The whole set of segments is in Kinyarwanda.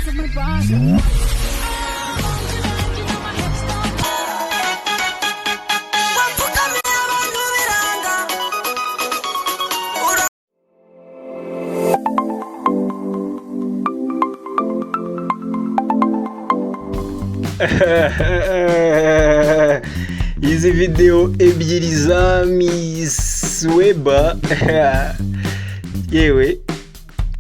Of my body. Wapfukamiye abantu biranga. Izi videwo ebyiri za Miss Weba, yewe,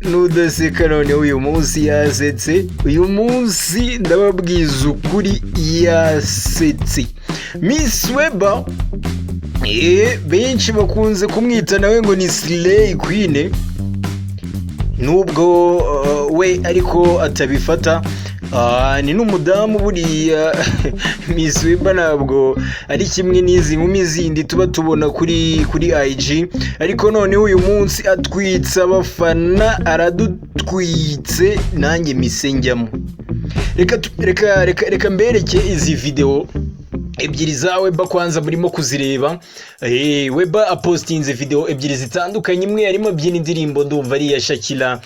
nudaseka none uyu munsi yasetse. Uyu munsi ndababwiza ukuri, yasetse Miss Weba. Benshi bakunze kumwita nawe ngo ni Slay Queen, nubwo we ariko atabifata. Ni n'umudamu buriya. Miss Weba ntabwo ari kimwe n'izi nkumi zindi tuba tubona kuri IG, ariko noneho uyu munsi atwitse abafana, aradutwitse, nanjye mise njyamo. Reka mbereke izi video ebyiri za Weba. Kwanza murimo kuzireba. Weba apostinze video ebyiri zitandukanye. Imwe yarimo abyina indirimbo, ndumva ari iya Shakira,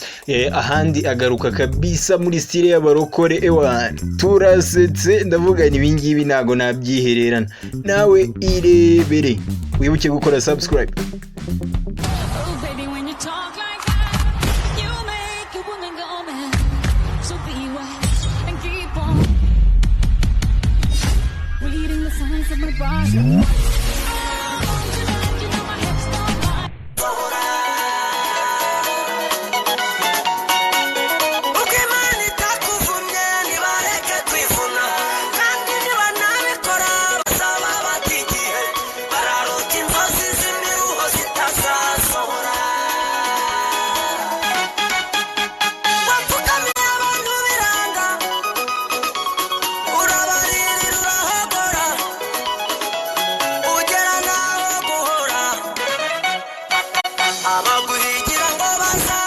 ahandi agaruka kabisa muri style y'abarokore. Ewa, turasetse, ndavuga ni ibingibi ntago nabyihererana nawe. Irebere, wibuke gukora subscribe. Oh, baby, when you talk like that, you make a woman go mad. So be wise and keep on reading the signs of my body. You know my hips don't lie. Uko Imana itakuvumye, ntibareke kwivuna, kandi nibanabikora bazaba bata igihe, bararota inzozi z'imiruho zitazasohora. Wapfukamiye abantu biranga, urabaririra, urahogora, ugera n'aho guhora abaguhigira ngo baza.